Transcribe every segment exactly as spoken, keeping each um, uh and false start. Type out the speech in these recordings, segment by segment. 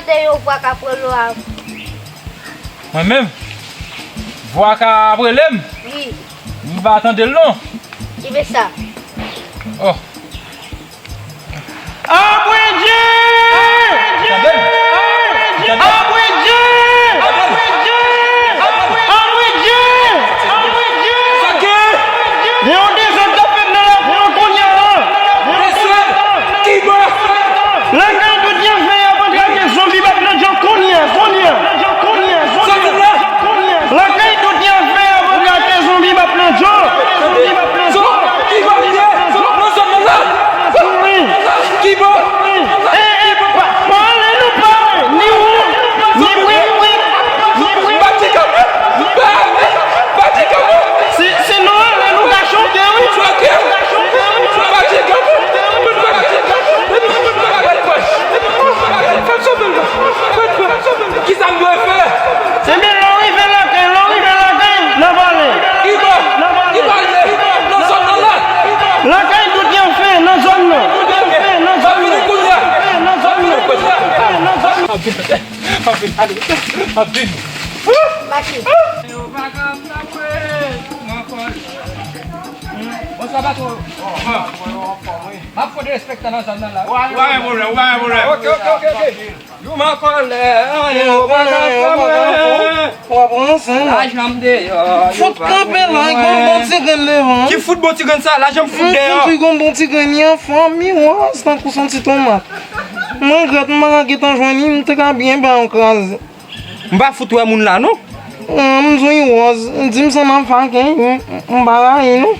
Tande yon vwa k ap rele w a. Mwen menm? Vwa k ap rele m? Wi. M pa tande l non. Ki men sa? Oh. Abredye! Tande m. Tande m. Abredye! Tande m. Abredye! Abredye! Sa gen? Gen yon dezòd k ap fèt nan lakou an kounye a la. Gen yon dezòd. Ki bò? Lakay Doudyanfen y ap antrake zonbi m ap nan djòl kounye a, kounye a, kounye a, kounye a. Lakay Doudyanfen y ap antrake zonbi m ap nan djòl. Zonbi m ap nan djòl. Ki bò li ye? Nan zòn nan la? Wi. Ki bò? E, e, pa, pa ale nou pa wè. Ni ou, ni wi, wi, ni wi. Pati kanpe. Pati kanpe. Se, se nou ale nou ka choke, wi. Choke. Pati kanpe. Pati kanpe. Fè m sove l. Fè m sove l. Kisa m dwe fè? Ebyen, lè w rive lakay, lè w rive lakay, n a pale. Ki bò? N a pale. Ki bò l ye? Nan zòn nan la? Lakay Doudyanfen, nan zòn nan. Doudyanfen, nan zòn nan. M ap vini kounye a. Nan zòn nan. M ap vini. M ap vini. Yo pa ka frape. Bonswa, patwon. M ap fè derespektan nan zòn nan la. Ou pa gen pwoblèm, ou pa gen pwoblèm. Ok, ok, ok, ok. Yo m an kòlè, yo pa ka fè mwen. W ap ranse, non? Lajan m deyò, yo pa ka fè mwen. Fout kanpe la, gon bon ti grenn devan. Ki fout bon ti grenn sa? Lajan m fout deyò. Fout gon bon ti grenn, li anfòm, li wòz, tankou s on ti tomat. M regrèt, m pa ka gentan jwenn li, m te ka byen ba yon kraze. M pa fout wè moun la, non. An, m di w li wòz, di m sa m ap fè ak li, m, m pa rayi, non.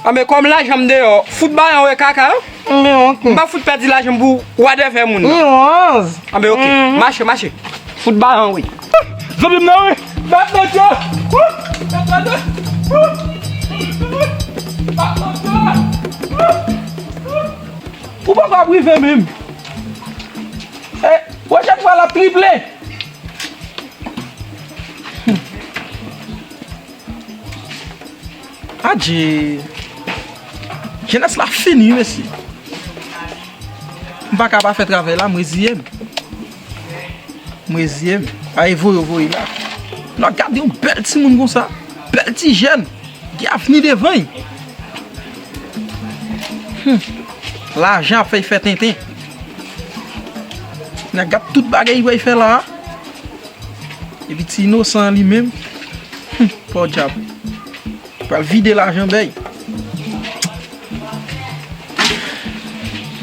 Anben, kòm lajan m deyò, fout balan wè kaka, an. Anben, ok. M pa fout pèdi lajan m pou wadèvè moun nan. Li wòz. Anben, ok. Mhm. Mache, mache. Fout balan, wi. Zonbi m nan, wi. Bat nan djòl. Bat nan djòl. Bat nan djòl. Ou poko ap rive menm. E, pwochèn fwa l ap triple. Adje. Jenès la fini, mesye. M pa ka pa fè travay la, m reziye m. M reziye m. A, e voye, voye la. Lò, gade yon bèl timoun konsa. Bèl ti jèn. Gen avni devan l. Hmm. Lajan ap fè l fè tenten. Nèg ap tout bagay li wè l fè la a. Epi ti inosan an li menm. Hmm. Pòdyab. Pral vide lajan bèy.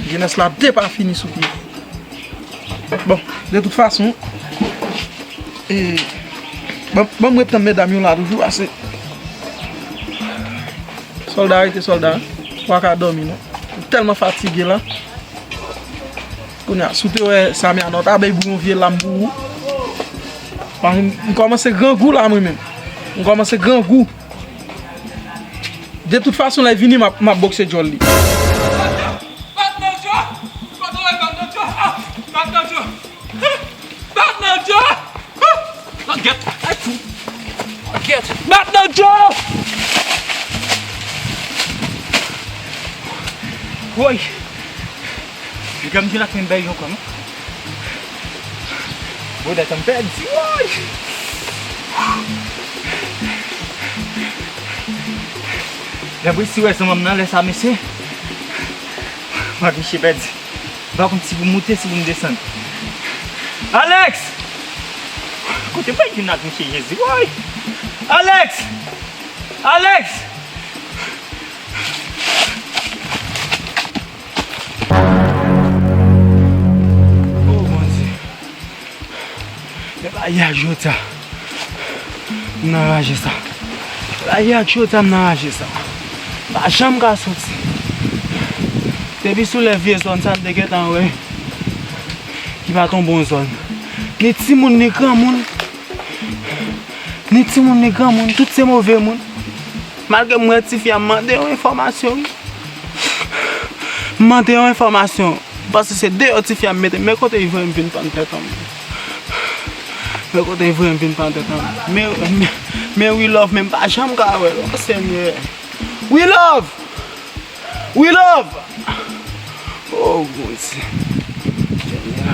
Jenès la depafini sou pye. Bon, de tout fason, e, ban, ban m ret tann medam yo la toujou, pase sòlda rete sòlda, pa ka dòmi non. M tèlman fatige la. Kounye a, si w te wè Samy Anò ta bay bou yon vye lam pou ou. Paske m, m kòmanse grangou la mwen menm. M kòmanse grangou. De tout fason, lè l vini, m ap, m ap bokse djòl li. Bat nan djòl! Bat nan djòl! Ah! Bat nan djòl! Bat nan djòl! Ah! Langèt! Ay, fou! Langèt! Bat nan djòl! Woy! Piga m di l ap fè m bèy ankò, non? Bwodèt an pèdi, woy! Lè Brisi wè zanmanm nan, lè sa, mesye, m ap vin che pèdi. M pa konn si pou m moute, si pou m desann. Alex! Kote m pral jwenn ak mesye Jezi, woy! Alex! Alex! O Bondye. Depi ayè a jodi a, m nan raje sa. Depi ayè a jodi a, m nan raje sa. M pa janm ka soti. Depi sou lè vye zòn sa m te gentan wè, ki pa t yon bon zòn. Ni timoun, ni granmoun. Ni timoun, ni granmoun, tout se move moun. Malgre m wè tifi a, m mande yon enfòmasyon, wi. M mande yon enfòmasyon. Paske se deyò tifi a m mete, men kote l voye m vin pann tèt an m. Men kote l voye m vin pann tèt an m. Men, men, men We Love, men m pa janm ka wè l, o Senyè. We Love! We Love! O Bondye. Senyè.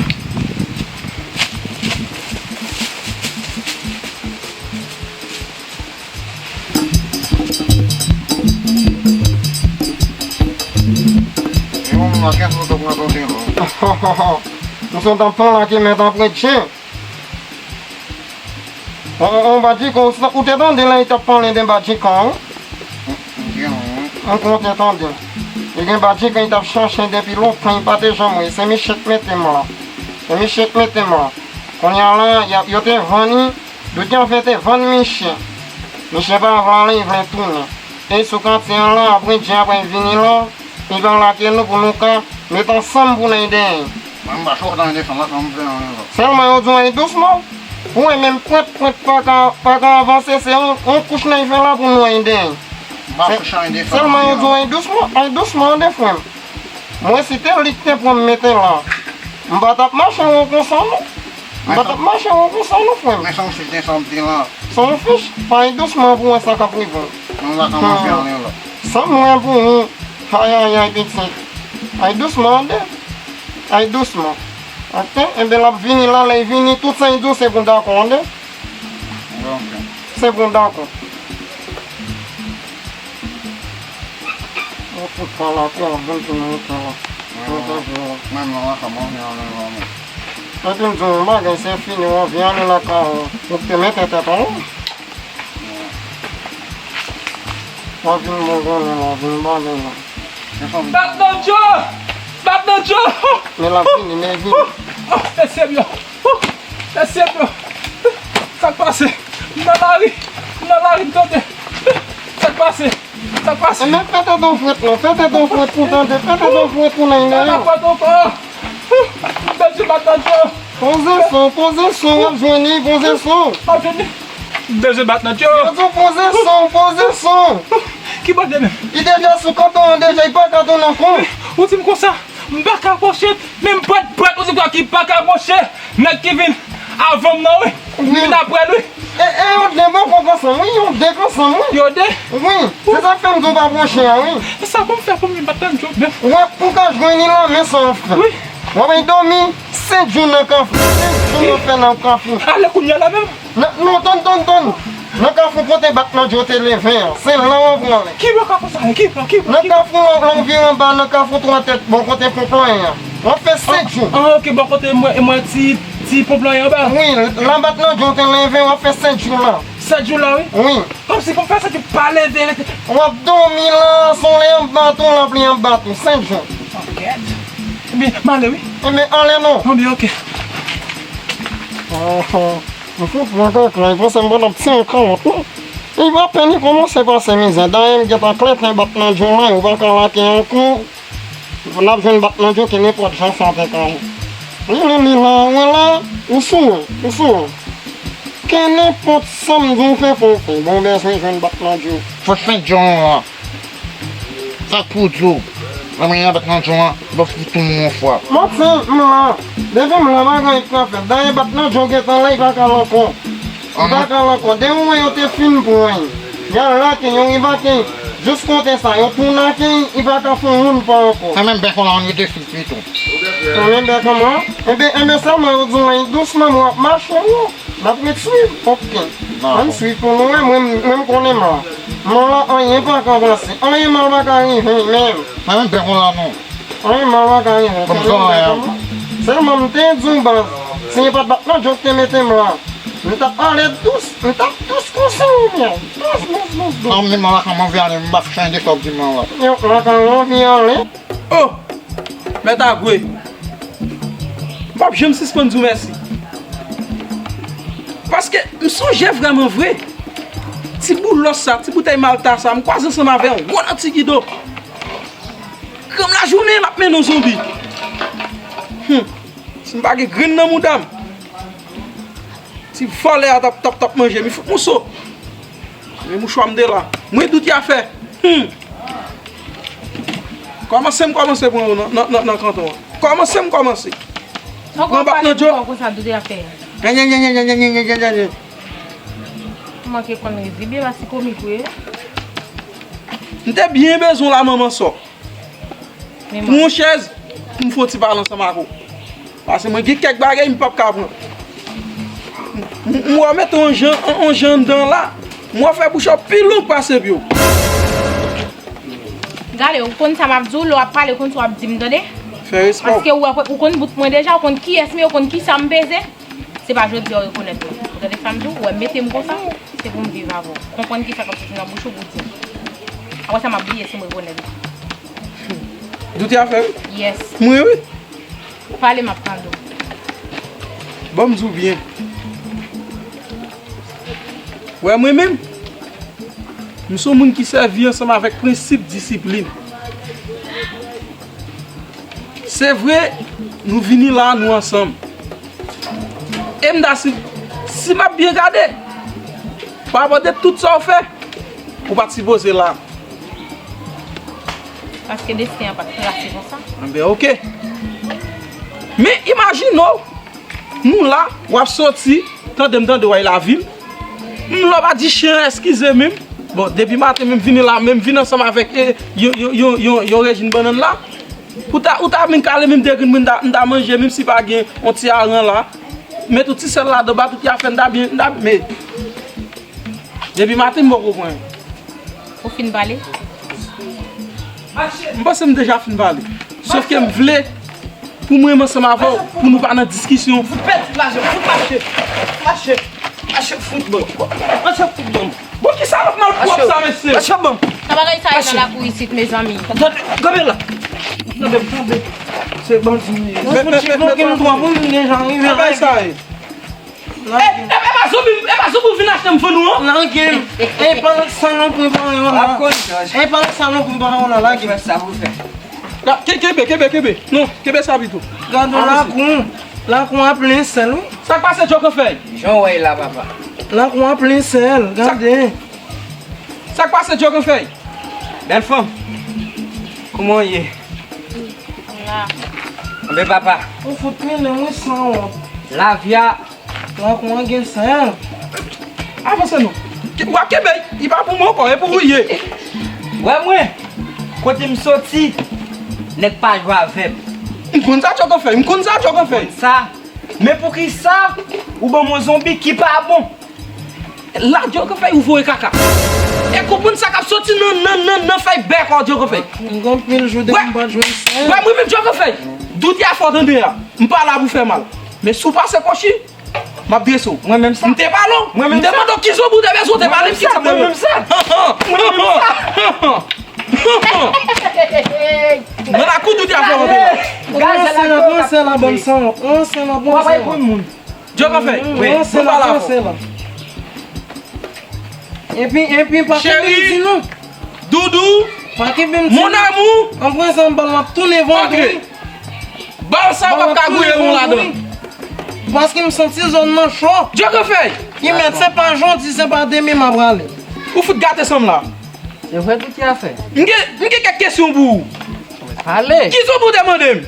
Kèt ou t ap rakonte la? M sot antann la ke mèt ap retje. On, on, on badjikan, ou, ou te tande lè li t ap pale de badjikan, wi? M te, wi. Ou konn te tande. Li gen badjikan li t ap chache depi lontan, li pa te janm wè. Se misye k mete m la. Se misye k mete m la. Kounye a la, y a, yo te vann li, Doudyanve te vann misye. Misye pa vle ale, li vle tounen. E sou katye an la, apre Dye apre vini la, li pral lage nou pou nou ka met ansanm pou n ede. Mwen, m pa cho nan defann la, sa m fè anyen la. Sèlman yo di w anyen dousman. Ou wè menm pwent, pwent pa ka, pa ka avanse, se yon, yon kouch nan fè la pou nou ede. M pa kouch nan defann. Sèlman yo di w anyen dousman, anyen dousman, tande frè m. Mwen, si te li k te pran m mete la, m pa t ap mache won konsa, non. M pa t ap mache won konsa, non, frè m. Men se yon fich de sa m di la. Se yon fich, anyen dousman pou wè sa k ap rive w. Mwen pa ka mache anyen la. Sa m wè pou ou, ayayay, pitit. Anyen dousman, tande. Anyen dousman. Oke? Enben, l ap vini la, lè l vini, tout sa l di w se pou w dakò, tande. Ok. Se pou w dakò. Ou fout pa la, kou ap vin tounen ou la. Mwen, mwen, mwen, mwen, mwen, mwen, mwen. Epi m di w yon bagay, se fini, w anvi ale lakay ou. Ou te mete tèt anwo. W ap vin bon konnen, w ap vin bagay la. Bat nan Djo! Bat nan Djo! Men l ap vini, men l vini. Oh, mesye m yo! Oh, mesye m yo! Sa k pase? M nan lari! M nan lari, m tande! Sa k pase? Sa k pase? Enben, fè tèt ou frèt non, fè tèt ou frèt pou tande, fè tèt ou frèt pou nan yon. Sa k pase ankò? Mesye, bat nan Djo! Poze son, poze son, w ap jwenn li, poze son. W ap jwenn li. M bezwen bat nan Djo. Yo di w poze son, poze son. Ki bòdè menm? Li deja sou kanton an deja, li pa ka tounen ankò. Ou di m konsa, m pa ka pwoche, menm bwèt bwèt, ou di m konsa ki pa ka pwoche. Nèg ki vin avan m nan, wi. Wi. Vin apre l, wi. E, e, yo de bò kò konsa, wi, yo de konsa, wi. Yo de? Wi, se sa k fè m di w pa pwoche a, wi. E sa pou m fè pou m vin bat nan Djo, bèf? Ou wè, pou w ka jwenn li la, men sa w ap fè. Wi. W ap dòmi sèt jou nan kafou, sèt jou w ap fè nan kafou. Ale kounye a la menm. Nan, non, tann, tann, tann. Nan kafou kote bat nan Djo te leve an, se la w ap pran li. Ki bò kafou sa ye? Ki bò, ki bò, ki bò? Nan kafou, lè w vire anba, nan kafou twa tèt, bò kote ponp lan ye an. W ap fè sèt jou. Ah, ok, bò kote mwen, mwen ti, ti ponp lan ye anba. Wi, la bat nan Djo te leve, w ap fè sèt jou la. Sèt jou la, wi? Wi. Kòmsi pou m fè sèt jou pa leve, rete. W ap dòmi la, solèy ap bat ou, lapli ap bat ou, sèt jou. Ok. Ebyen, m ale, wi. Ebyen, ale non. Ebyen, ok. Oh, oh. M fout pran kòkòy, panse m pran ti yon kalòt, non. Li pa pè, li kòmanse pase mizè. Dayè, m gentan klèten bat nan Djo la, yo pa ka lage ankò. N ap jwenn bat nan Djo ke nenpòt jan sa te ka ye. Li, li, li la, wè la, ou sou, ou sou. Ke nenpòt sa m di w fè, fò w fè. Bon, w bezwen jwenn bat nan Djo. Fò fè Djo la. Sa k pou w di w? Lè mwen gen bat nan Djo an, m ap fout tou moun yon fwa. Manti, m la. Depi m la, bagay pa fèt. Dayè, bat nan Djo gentan la, li pa ka al ankò. Li pa ka al ankò. Depi w wè yo te fin pran l, y al lake, yo revake. Jis kote sa, yo tou lake, li pa ka fè yon pa ankò. Sa menm bèk w la, ann rete sou pye tou. Sa menm bèk an mwen. Enben, enben, sèlman yo di w, dousman, mwen ap mache, wi. N ap ret swiv, ok. Ann swiv pou nou wè, mwen, mwen m konnen m la. M la, anyen pa ka pase. Anyen mal pa ka rive menm. Mwen menm bèk w la non. Anyen mal pa ka rive. Bon, m fè anyen. Sèlman m te di w baz, si se pa t bat nan Djo k te mete m la, m t ap ale dous, m t ap dous konsa ou byen. Dous, dous, dous, dous. An menm la, kòman vle ale, m pa fè anyen de sa w di m la. Yo, la, kòman vle ale? Oh! Mèt Agwe, m p ap janm sispann di w mèsi. Paske m sonje vrèman vre, ti boulòs sa, ti boutèy malta sa, m kwaze ansanm avè yon gwo nan ti gido. Granm lajounen, l ap mennen yon zonbi. Hum, si m pa gen grenn nan mouda m. Ti vòlè a t ap, t ap, t ap manje m, li fout moso. Men mouchwa m te la. Mwen dout y a fè. Hmm. Kòmanse m kòmanse pran yo nan, nan, nan, nan kanton an. Kòmanse m kòmanse. Pran bat nan Djo. Konsa dout y a fè. Manke konn ri, byen pase komik wi. M te byen bezwen w la manman sò. Pou yon chèz, pou m fè yon ti pale ansanm ak ou. Paske mwen gen kèk bagay m p ap ka pran. M, m, m wè w mete yon jan, yon, yon jan anndan la. M wè w fè bouch ou pi long pase pye w. Gade, ou konn sa m ap di w, lè w ap pale konsa w ap di m, tande? Fè respè w. Paske ou, ou konn bout mwen deja, ou konn kiyès m ye, ou konn kisa m peze. Se pa jodi a w rekonèt mwen. Ou tande sa m di w? Ou wè m mete m konsa, se pou m viv avè w. Konprann kisa k ap soti nan bouch ou pou w di m. Apre sa, m ap bliye si m rekonèt ou. Doute a fè wi. Yes. Mwen wi. Pale, m ap tande w. Bon, m di w byen. Wè mwen menm, m se yon moun ki sèvi ansanm avèk prensip disiplin. Se vre, nou vini la, nou ansanm. E m ta si, si m ap byen gade, pa rapò de tout sa w fè, ou pa t sipoze la. Paske desten an pa t trase konsa. Anben, oke. Men imajine w, nou la, w ap soti, tande m tande w ay lavil. M la w pa di chen an eskize menm. Bon, depi maten menm vini la, menm vin ansanm avèk e, yon, yon, yon, yon, yon rejim bannann la. Ou ta, ou ta vin kale menm de grenn mwen, m ta, m ta manje, menm si pa gen yon ti aran la. Met yon ti sèl ladan, ba tout afè, m ta byen, m ta, men. Depi maten m poko pran. Ou fin pale? M panse m deja fin pale. Sof ke m vle pou mwen menm ansanm avè w, pou nou pa nan diskisyon. Fout pèdi lajan, fout mache. Mache. Mache fout bon. Mache fout bon. Bon, ki salòp malpwòp sa, mesye? Mache bon. Sa bagay sa ye nan lakou isit, mezanmi. Tande, kanpe la. Kanpe, kanpe. Se bandi m ye. Yon kout chiflon ki m twa moun deja rive. Bagay sa ye. E, e, e pa zonbi, e pa zonbi ou vin achte m fann ou an? Lage m. E pa salopri pa yo la. E pa salopri pa yo la, lage m. Fè sa pou fè. Ke-, kenbe, kenbe, kenbe. Non, kenbe sa pito. Gade lakou. Lakou a plen sèl, wi. Sa k pase, Djòkanfèy? Jan w wè la, papa. Lakou a plen sèl, gade. Sa k pase, Djòkanfèy? Bèl fanm. Kòman w ye? La. Anben papa. Ou fout mele mwen sanwont. Lavi a. Lakou an gen sèl. Avanse non. Ke-, w ap kenbe, li pa pou mwen ankò, e pou ou l ye. Wè mwen, kote m soti, nèg pa jwe avè m. M konn sa Djòkanfèy, m konn sa Djòkanfèy. Konn sa. Men poukisa ou ban m yon zonbi ki pa bon? La Djòkanfèy ou voye kaka. E konprann sa k ap soti nan, nan, nan, nan fèy bèk ou Djòkanfèy. M gen anpil jou depi m pa t jwenn sèl. Wè mwen menm Djòkanfèy. Doute a fè w tande a. M pa la pou fè mal. Men si w pase kòchi, m ap drese w. Mwen menm sa. M te pale w. Mwen menm sa. M te mande w ki zonbi w te bezwen, w te pale m ki sa. Mwen menm sa. Mwen menm sa. Nan lakou Doute a fè w tande la. Gaz la, gaz la, ban m san. An, san la, ban m san. Djòkanfèy. Wi, mwen pale avè w. Epi, epi, pa kenbe m di non. Doudou, mon amour. An prezan, bal m ap tounen vant wi. Bal sa w ap ka gouye yon ladan. Paske m santi zòn nan cho. Djòkanfèy. Ki mèt, se pa jodi, se pa demen m ap rale. Ou fout gate san m la. Se vre tout ki a fè. M gen, m gen kèk kesyon pou ou. Pale. Ki zonbi w te mande m?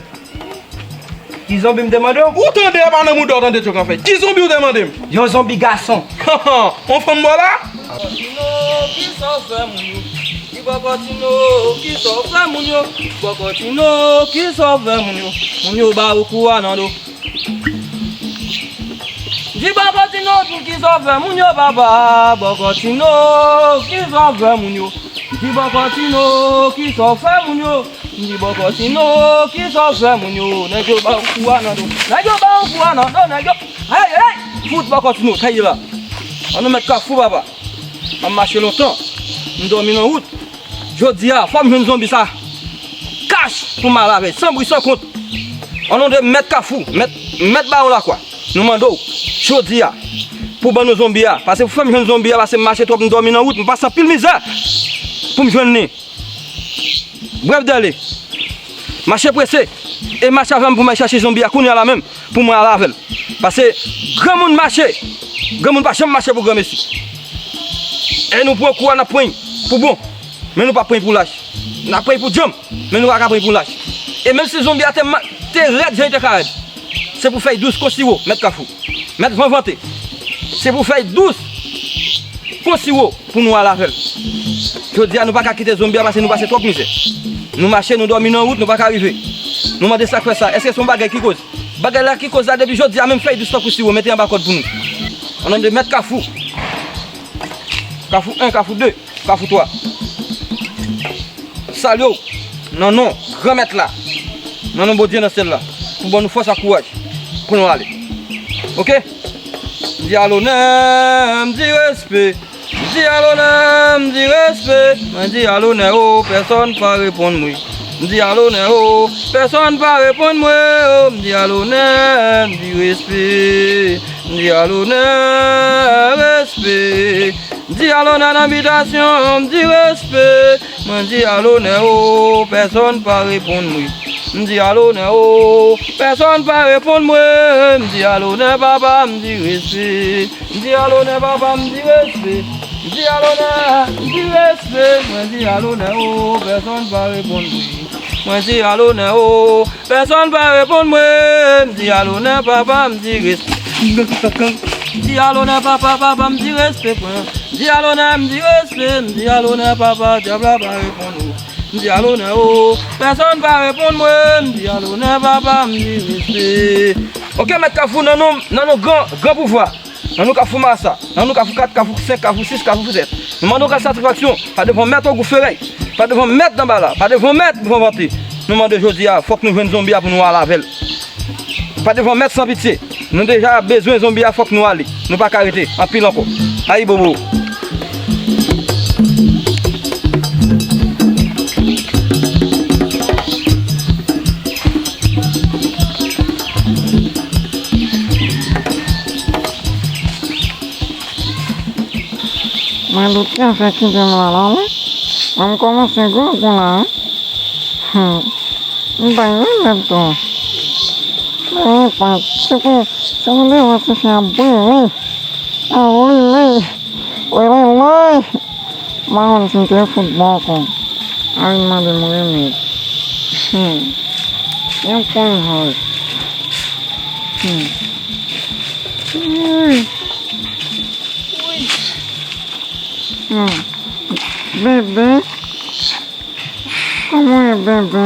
Ki zonbi m te mande w? Ou tande a pa nan mouda w tande Djòkanfèy. Ki zonbi w te mande m? Yon zonbi gason. On fanm bò la? Bòkòtino, kisa w fè moun yo? Di Bòkòtino, kisa w fè moun yo? Bòkòtino, kisa w fè moun yo? Moun yo ba ou kou a nan do. Di Bòkòtino, pou kisa w fè moun yo, papa? Bòkòtino, kisa w fè moun yo? Di Bòkòtino, kisa w fè moun yo? Di Bòkòtino, kisa w fè moun yo? Nèg yo ba w kou a nan do. Nèg yo ba w kou a nan do, nèg yo. Ay, ay, ay! Fout Bòkòtino, kaye la. An nou mèt Kafou, papa. M ap mache lontan. M dòmi nan wout. Jodi a, fò m jwenn zonbi sa. Kach pou m al avè l. San bri, san kont. O non de mèt Kafou, mèt, mèt Bawon Lakwa. Nou mande w, jodi a, pou ban nou zonbi a. Pase pou fè m jwenn zonbi a, pase m mache twòp, m dòmi nan wout, m pase anpil mizè pou m jwenn li. Brèf dèle, mache prese, e mache avè m pou m al chache zonbi a kounye a la menm, pou mwen al avè l. Pase granmoun mache, granmoun pa janm mache pou granmesi. E nou pran kou a, n ap pran l pou bon, men nou p ap pran l pou lach. N ap pran l pou djanm, men nou pa ka pran l pou lach. E menm si zonbi a te ma-, te rèd jan li te ka rèd, se pou fè l dous kon siwo, mèt Kafou. Mèt van vante. Se pou fè l dous kon siwo pou nou al avè l. Jodi a, nou pa ka kite zonbi a pase nou pase twòp mizè. Nou mache, nou dòmi nan wout, nou pa ka rive. Nou mande sa k fè sa. Èske se yon bagay ki koz? Bagay la ki koz la, depi jodi a, menm fè l dous tankou siwo, mete anba kòd pou nou. O non de mèt Kafou. Kafou en, Kafou de. Kafou twa. Salye w nan non Granmèt la. nan non Bondye nan syèl la, pou ban nou fòs ak kouraj pou nou ale. Oke? M di a lonè, m di respe. M di a lonè, m di respe. Mwen di a lonè, o, pèsòn pa reponn mwen. M di a lonè, o, pèsòn pa reponn mwen, o. M di a lonè, m di respe. M di a lonè, respe. M di a lonè nan bitasyon, m di respe. Mwen di a lonè, o, pèsòn pa reponn mwen. M di a lonè, o, pèsòn pa reponn mwen. M di a lonè, papa, m di respe. M di a lonè, papa, m di respe. M di a lonè, m di respe. Mwen di a lonè, o, pèsòn pa reponn mwen. Mwen di a lonè, o, pèsòn pa reponn mwen. M di a lonè, papa, m di respe. M di a lonè, papa, papa, m di respe, pwen. M di a lonè, m di respe. M di a lonè, papa, dyab la pa reponn ou. M di a lonè, o, pèsòn pa reponn mwen. M di a lonè, papa, m di respe. Oke, mèt Kafou, nan non, nan non gran, gran pouvwa. Nan non Kafou Masa, nan non Kafou kat, Kafou senk, Kafou sis, Kafou sèt. Nou mande w gras satisfaksyon, pa devan mèt Ogou Ferèy, pa devan mèt Danbala, pa devan mèt Van Vante. Nou mande jodi a, fòk nou jwenn zonbi a pou nou ale avè l. Pa devan mèt San Pitye. Nou deja bezwen zonbi a, fòk nou ale. Nou pa ka rete anpil ankò. Ayibobo. Mwen doute an fè kite m la la wi. Mwen m kòmanse grangou la wi. Hmm. M bay remèd tou. Men pa, se pou, se pou devan se fè ap brile. Ap brile. Wi, wi, wi. M pa konn si m te fout bò ankò. A vin mande m remèd. Hmm. Yon pwen vòl. Hmm. Hmm. Hmm. Bebe. Kòman w ye, bebe?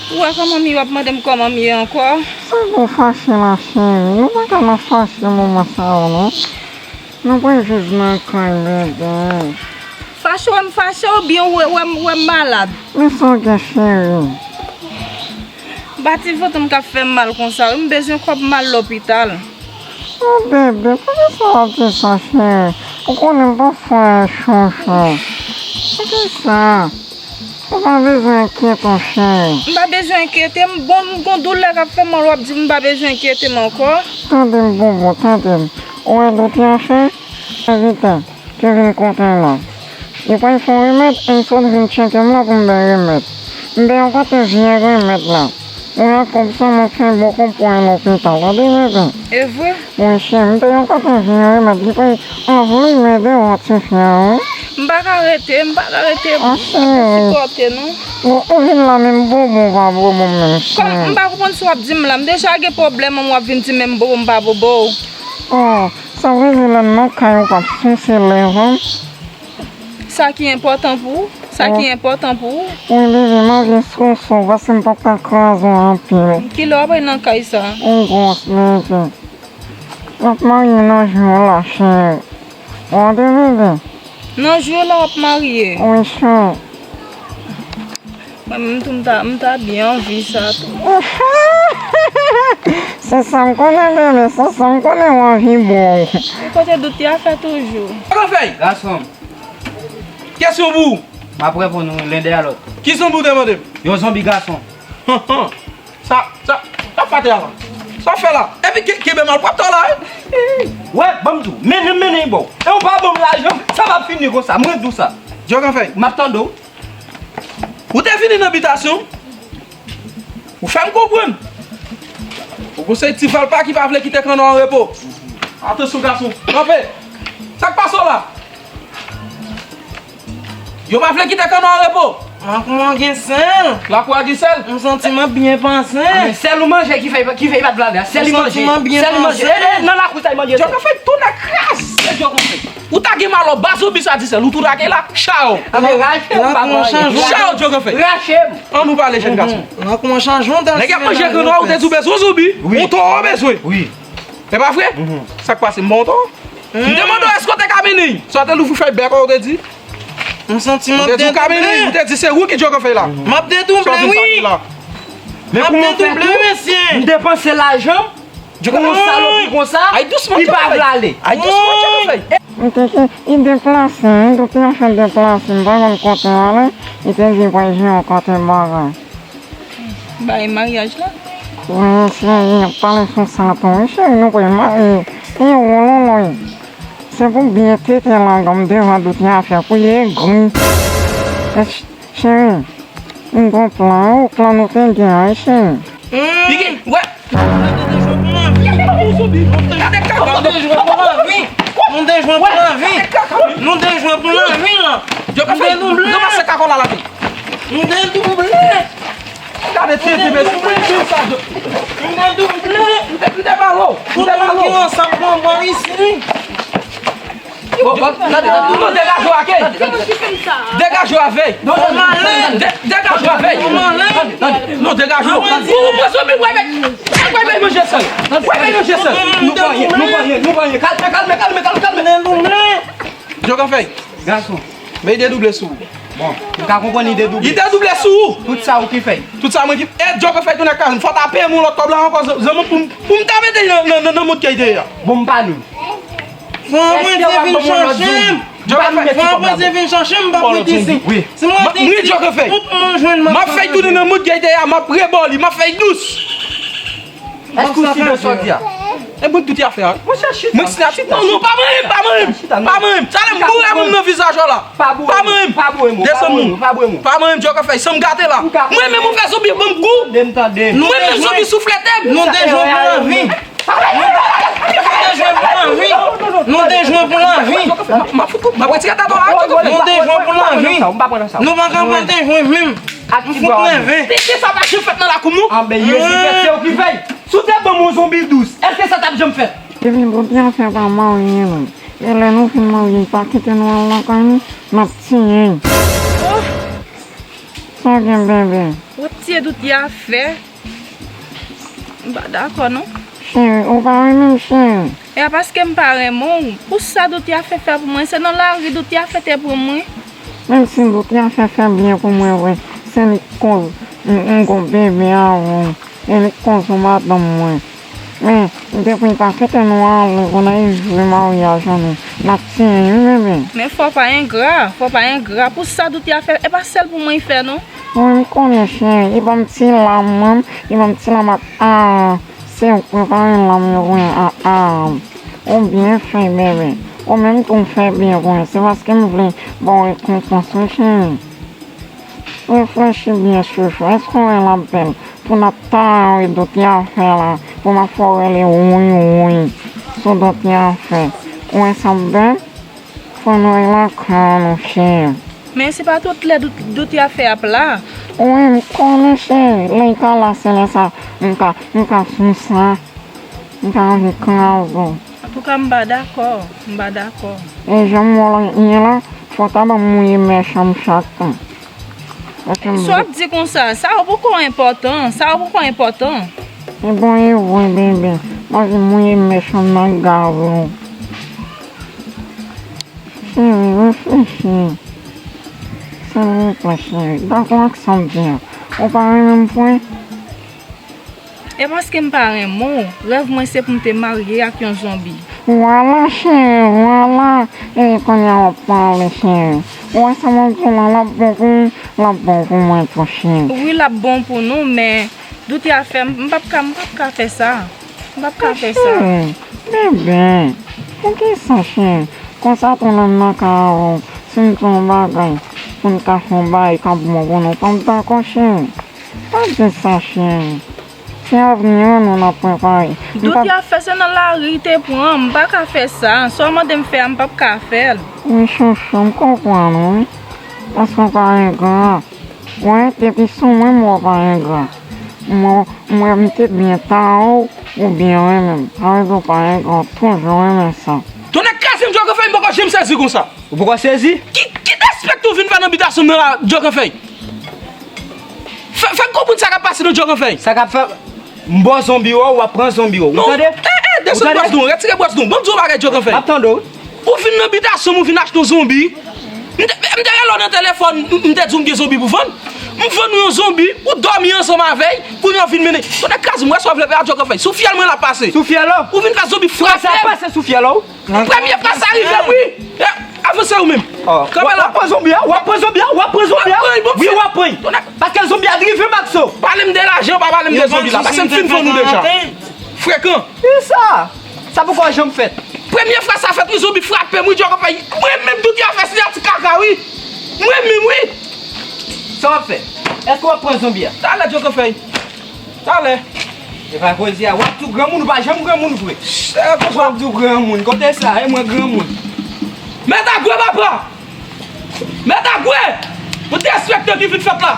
Ou wè kòman m ye, w ap mande m kòman m ye ankò? Sa bon fache la, cheri. Nou pa ka nan fache moman sa yo, non. Nou pral jis nan kay bebe. Fache w wè m fache oubyen w wè, wè m, wè m malad? Men sa w gen, cheri? Ba ti vant m k ap fè m mal konsa wi, m bezwen kòb m al lopital. O bebe, poukisa w ap di sa, cheri? Ou konnen m pa fè chouchou. Poukisa? Ou pa bezwen enkyete w, cheri. M pa bezwen enkyete m. Bon, m gon doulè k ap fè m mal, w ap di m m pa bezwen enkyete m ankò. Tande m, bobo, tande m. Ou wè dout la fè? Evite. Te vin kote m la. Li pral fè yon remèd, e m sot vin tcheke m la pou m bay remèd. M bay yon kote vye remèd la. Ou wè kòb sa m ap fè bòkò pou al lopital, tande bebe? E vre? Wi cheri, m bay yon kote vye remèd, li pral anvlimen devan tifi a, wi. M pa ka rete, m pa ka rete. A cheri. Sipòte non. Bon, ou vin la menm bobo, ou pa bobo menm cheri. Kòm m pa konprann sa w ap di m la, m deja gen pwoblèm, w ap vin di menm bobo, m pa bobo. Oh. Sa vle di lè m nan kay ou p ap souse lèv an? Sa ki enpòtan pou ou? Sa ki enpòtan pou ou? Wi, bebe, m anvi souse w paske m p ap ka kraze w anpil. Kilè w ap al nan kay sa? Ou gwòs, bebe. W ap marye nan jou la, cheri. Ou tande, bebe? Nan jou la w ap marye? Wi, cheri. Mwen menm tou m ta, m ta byen anvi sa tou. Se sa m konnen, bebe, se sa m konnen w anvi bo. Ou kote dout ya fè toujou. Kòman fè? Gason. Kesyon pou ou. M ap reponn ou len dèyè lòt. Ki zonbi w te mande m? Yon zonbi gason. Sa, sa, sa fè atè a la. Sa w fè la. Epi ke-, kenbe malpwòpte w la, wi. Wè, ban m di w, mennen, mennen bò. E ou pa ban m lajan, sa p ap fini konsa, mwen di w sa. Djòganfèy. M ap tande w. Ou te vini nan bitasyon m. Ou fè m konprann. Ou gon seri ti valpa ki pa vle kite kanna an repo. Atansyon gason. Kanpe. Sa k pase w la? Yo pa vle kite kanna an repo. Lakou an gen sèl. Lakou a gen sèl? M santi m ap byen panse. A, men sèl ou manje ki fè, ki fè li pa t vle ale a. Sèl li manje. M santi m ap byen panse. Sèl li manje. E, e, nan lakou sa li manje sèl. Djòganfèy tounen kras. E Djòganfèy. Ou ta gen malò ba zonbi sa di sèl. Ou tou lage la. Chaw. A, men rache m pa pran anyen. Chaw Djòganfèy. Rache m. Ann nou pale jèn gason. Lakou an chanje yon dal. Nèg ap manje kanna ou te di w bezwen zonbi. Wi. Yon towo bezwen. Wi. E pa vre? Mhm. Sa k pase m ba w towo? M te mande w èske w te ka mennen l. Sa w te louvri fèy bèk ou te di? M santi m ap dedouble. Ou te di w ka mennen l, ou te di se ou ki Djòganfèy la. M ap dedouble, wi. Sa w vin sa ki la? Men kòman w fè tou? M depanse lajan m pou yon salopri konsa, li pa vle ale. Ay dousman, Djòkafèy. M te ki, li deplase, m te te anfen deplase, m pa konn kote l ale, li te di pral jwenn yon kote bagay. Bay maryaj la. Wi, cheri, y ap pale sou sa tou, wi, cheri, nou pral marye. E wowowoi. Se pou byen tete lagan m devan Doute Afè pou l egri. E ch-, cheri, m gon plan, o plan nou te gen an, wi, cheri. Piké, wè. Nou te jwe pou lavi. Nou te jwe pou lavi. Nou te jwe pou lavi. Nou te jwe pou lavi, la. Yo ka fè, nou pase kakòl la la. Nou te double. Gade tete, men sou mwen, sou sa, m te, m te pale w, m te pale w. Tout moun ki ansanm pran bò isi. Bon, bon, gade, gade, non, degaje w, Ake. Degaje w avè. Non, non, non. De-, degaje w avè. Non, degaje w. Ou, ou pran zonbi, w ap bay, w ap bay manje sèl. W ap bay manje sèl. Nou pa anyen, nou pa anyen, nou pa anyen. Kalme, kalme, kalme, kalme, kalme. Djòkafèy. Gason. Men li te double sou ou. Bon, m ka konprann li te double. Li te double sou ou. Tout sa ou ki fè. Tout sa mwen ki, e, Djòkafèy tounen kay, fò ta peye m yon lòt kòb la ankò, zanmi, pou m, pou m ta mete li nan, nan, nan, nan moud ke li te ye a. Bon, m pa nou. Fò mwen te vin chache m. Djòkafèy. Fò mwen te vin chache m, m pa pou di si. Wi. Si mwen te di, tout moun jwenn m ap fè tounen nan moud ke li te ye a, m ap rebò li, m ap fè l dous. Èske w si de sa w di a? E mwen Doute Afè a. Monchè, chita. Mwen chita, chita. Non, non, pa manyen m, pa manyen m. Pa manyen m. Talè m boure moun nan vizaj ou la. Pa manyen m. Pa boure m. Desann moun. Pa boure m. Pa manyen m, Djòkafèy, san m gate la. Mwen menm ou fè zonbi ban m gou. Tande m, tande m. Mwen menm zonbi souflete m. Nou te jwe pou lavi. Nou te jwe pou lavi. Nou te jwe pou lavi. M ap fout ou, m ap retire tèt ou la. Nou te jwe pou lavi. Nou pa ka pa te jwe menm. M fout nève. Tete sa pa janm fèt nan lakou m non. Anben, Jezi fèt, se ou ki fèy. Si w te ban m yon zonbi dous, èske sa t ap janm fèt? Epi Doute Afè pa marye nou. E lè nou fin marye, li pa kite nou al lakay nou, n ap tiye l. Oh! Sa w gen, bebe? W ap tiye Doute Afè? M pa dakò non. Cheri, ou pa renmen m, cheri? E a paske m pa renmen w. Pou sa Doute Afè fè pou mwen, se nan lari Doute Afè te pran mwen. Menm si Doute Afè fè byen pou mwen vre, se li k koz m, m gon bebe avè w. E li k koz ou madanm mwen. Men, depi l pa kite nou ale, kounye a e jou maryaj an nou, n ap tiye l wi, bebe. Men fò w pa engra, fò w pa engra. Pou sa Doute Afè, e pa sèl pou mwen li fè non. Wi, m konnen, cheri, li ban m ti lam, mwen, li ban m ti lam ak, a, se ou k prepare lam yo pou mwen, a, a. Ou byen fè, bebe. Ou menm tou w fè byen pou mwen. Se paske m vle ba w rekonpans wi, cheri. Reflechi byen, chouchou. Èske w wè l ap bèl pou n ap tare Doute Afè la, pou m ap fè w rele wouywouyy sou Doute Afè? Ou wè sa ap bèl? Fò nou al lakay nou, cheri. Men se pa tout lè Doute, Doute Afè ap la. Wi, m konnen, cheri. Lè l ka la, se lè sa m ka, m ka sou sa. M ka anvi kraze w. Antouka, m pa dakò. M pa dakò. E jan m wè w ye la, fò w ta ban m mouye mèch an m chak tan. Sa w ap di konsa? Sa yo poko enpòtan. Sa yo poko enpòtan. E bon, e vre, bebe. Paske mouye mèch an nan gazo. Cheri, reflechi. Silvouplè, cheri. Dakò ak sa m di a. Ou pa renmen m vre? E paske m pa renmen w. Rèv mwen se pou m te marye ak yon zonbi. Vwala, cheri, vwala. E kounye a w ap pale, cheri. Ou wè sa m ap di w la, l ap bon pou ou, l ap bon pou mwen tou, cheri. Wi, l ap bon pou nou, men Doute Afè, m p ap ka, m p ap ka fè sa. M p ap ka fè sa. Cheri, bebe, poukisa, cheri? Konsa tou lè m nan kay avè w, si m di w yon bagay, pou n ka fè yon bagay k ap bon pou nou, pa m dakò, cheri. Pa di sa, cheri. Se avni an nou n ap prepare. Doute Afè se nan lari te pran m, m pa ka fè sa. Sa w mande m fè a, m p ap ka fè l. Wi, chouchou, m konprann ou, wi. Paske w pa engra. Wè, depi sou mwen m wè w pa engra. M wè, m wè m te byen ta w, ou byen renmen m. Sa vle di w pa engra, w toujou renmen sa. Tonnè kraze m, Djòkafèy, m poko janm sezi konsa. Ou poko sezi? Ki, ki despèkte w vin fè nan bitasyon m nan la, Djòkafèy? Fè, fè m konprann sa k ap pase nan Djòkafèy. Sa k ap fè, m ba w zonbi w, w ap pran zonbi w. Ou tande? Non, e, e, desann bwès nou, retire bwès nou. Ban m di w yon bagay, Djòkafèy. M ap tande w. Ou vin nan bitasyon m, ou vin achte yon zonbi. M te, m te rele w nan telefòn, m, m te di w m gen zonbi pou vann. M vann ou yon zonbi, ou dòmi ansanm avè l, kounye a w vin mennen. Tonnè kraze m, wè sa w vle fè a, Djòkòfèy. Sou fyèl mwen l ap pase. Sou fyèl ou? Ou vin fè zonbi frape. Sa pase sou fyèl ou? Premye fwa sa rive m, wi. Eh, avanse ou menm. Kanpe la. W ap pran zonbi a, w ap pran zonbi a, w ap pran zonbi a. Wi, w ap pran. Paske zonbi a drive Maxo. Pale m de lajan, pa pale m de zonbi la. Paske m fin vann ou deja. Frekan. Kisa? Sa poko janm fèt. Premye fwa sa fèt, wi, zonbi frape m, wi, Djòkòfèy. Mwen menm, tout yo fè siyati kaka, wi. Mwen menm, wi. Sa w ap fè? Èske w ap pran zonbi a? Talè, Djòkòfèy. Talè. E pa koze a, w ap di w granmoun, ou pa janm granmoun vre. W ap di w granmoun, kote sa, e mwen granmoun. Mèt Agwe, papa! Mèt Agwe! Yon derespekte ki vin fèt la.